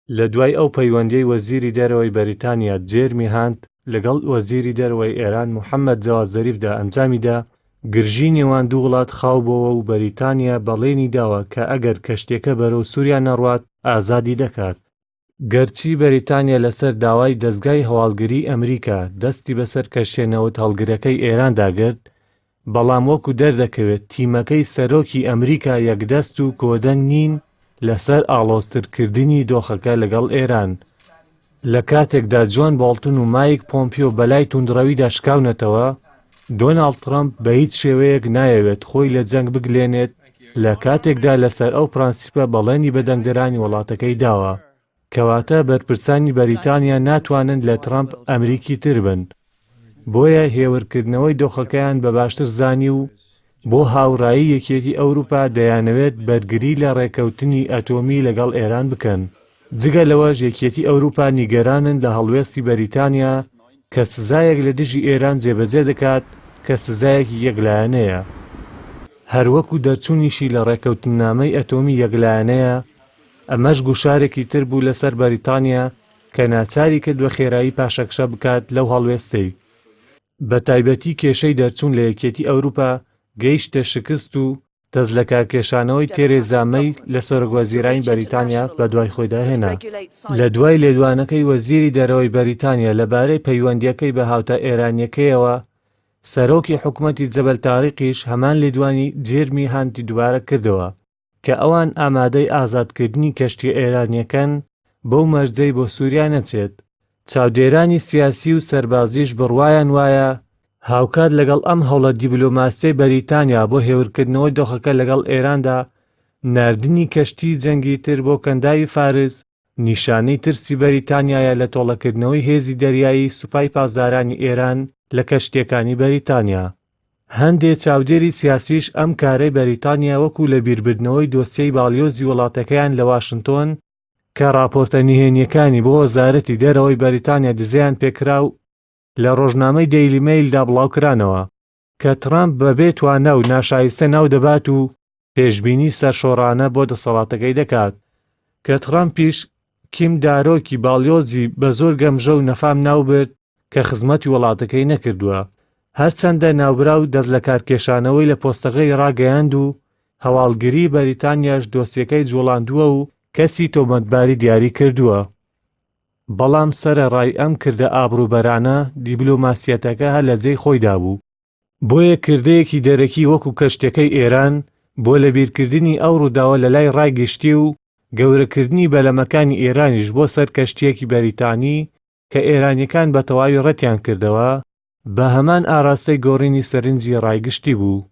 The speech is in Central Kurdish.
لە دوای ئەو پەیوەندیەی وەزیری دەرەوەی بەریتانیا جێرمی هانت لەگەڵ وەزیری دەرەوەی ئێران محەمەد جەواد زەریفدا ئەنجامیدا، گرژی نێوان دوو وڵات خاو بۆوە و بەریتانیا بەڵێنی داوە کە ئەگەر کەشتیەکە بەرەو سوریا نەڕوات ئازادی دەکات. گەرچی بەریتانیا لەسەر داوای دەزگای هەواڵگریی ئەمریکا دەستی بەسەر کەشتیە نەوت هەڵگرەکەی ئێراندا گرت، بەڵام وەکو دەردەکەوێت تیمەکەی سەرۆکی ئەمریکا یەکدەست و کۆدەنگ نین لەسەر ئاڵۆزترکردنی دۆخەکە لەگەڵ ئێران. لە کاتێکدا جۆن بۆڵتن و مایک پۆمپیۆ بەلای توندڕەویدا شکاونەتەوە، دۆناڵد ترەمپ بەهیچ شێوەیەک نایەوێت خۆی لە جەنگ بگلێنێت لە کاتێکدا لەسەر ئەو پرەنسیپە بەڵێنی بە دەنگدەرانی وڵاتەکەی داوە. کەواتە بەرپرسانی بەریتانیا ناتوانن لە ترەمپ ئەمریکی تر بن، بۆیە هێورکردنەوەی دۆخەکەیان بە باشتر زانی و بۆ هاوڕایی یەکێتی ئەوروپا دەیانەوێت بەرگری لە ڕێککەوتنی ئەتۆمی لەگەڵ ئێران بکەن. جگە لەوەش یەکێتی ئەوروپا نیگەرانن لە هەڵوێستی بەریتانیا کە سزایەک لە دژی ئێران جێبەجێ دەکات کە سزایەکی یەکلایەنەیە، هەروەکو دەرچوونیشی لە ڕێککەوتننامەی ئەتۆمی یەکلایەنەیە، ئەمەش گوشارێکی تر بوو لەسەر بەریتانیا کە ناچاری کرد بە خێرایی پاشەکشە بکات لەو هەڵوێستەی. بە تایبەتی کێشەی دەرچوون لە یەکێتی ئەوروپا گەیشتە شکست و دەستلەکارکێشانەوەی تێرێزا مەی لە سەرۆکوەزیرانی بەریتانیا بەدوای خۆیدا هێنا. لە دوای لێدوانەکەی وەزیری دەرەوەی بەریتانیا لەبارەی پەیوەندییەکەی بە هاوتا ئێرانییەکەیەوە، سەرۆکی حکومەتی جەبەل تاریقیش هەمان لێدوانی جێرمی هانتی دووبارە کردەوە کە ئەوان ئامادەی ئازادکردنی کەشتییە ئێرانییەکەن بەو مەرجەی بۆ سووریا نەچێت. چاودێرانی سیاسی و سەربازیش بڕوایان وایە هاوکات لەگەڵ ئەم هەوڵە دیبلۆماسیەی بەریتانیا بۆ هێورکردنەوەی دۆخەکە لەگەڵ ئێراندا، ناردنی کەشتیی جەنگی تر بۆ کەنداوی فارس نیشانەی ترسی بەریتانیایە لە تۆڵەکردنەوەی هێزی دەریایی سوپای پاسدارانی ئێران لە کەشتییەکانی بەریتانیا. هەندێ چاودێری سیاسیش ئەم کارەی بەریتانیا وەکو لەبیربردنەوەی دۆسیەی باڵیۆزی وڵاتەکەیان لە واشنتۆن کە ڕاپۆرتە نهێنییەکانی بۆ وەزارەتی دەرەوەی بەریتانیا دزەیان پێکرا و لە ڕۆژنامەی دەیلی مەیلدا بڵاوکرانەوە کە ترەمپ بە بێ توانا و ناشایستە ناو دەبات و پێشبینی سەرشۆڕانە بۆ دەسەڵاتەکەی دەکات کە ترەمپیش کیم دارۆکی باڵیۆزی بە زۆر گەمژە و نەفام ناوبرد کە خزمەتی وڵاتەکەی نەکردووە هەرچەندە ناوبراو دەستلەکارکێشانەوەی لە پۆستەکەی ڕاگەیاند و هەواڵگریی بەریتانیاش دۆسیەکەی جوڵاندووە و کەسی تۆمەتباری دیاری کردووە. بەڵام سەرەڕای ئەم کردە ئابڕووبەرانە، دیبلۆماسییەتەکە هەر لە جێی خۆیدا بوو. بۆیە کردەیەکی دەرەکی وەکو کەشتیەکەی ئێران بۆ لەبیرکردنی ئەو ڕووداوە لەلای ڕای گشتی و گەورەکردنی بەلەمەکانی ئێرانیش بۆ سەر کەشتییەکی بەریتانی کە ئێرانیەکان بە تەواوی ڕەتیان کردەوە، بە هەمان ئاراستەی گۆڕینی سەرنجی ڕای گشتی بوو.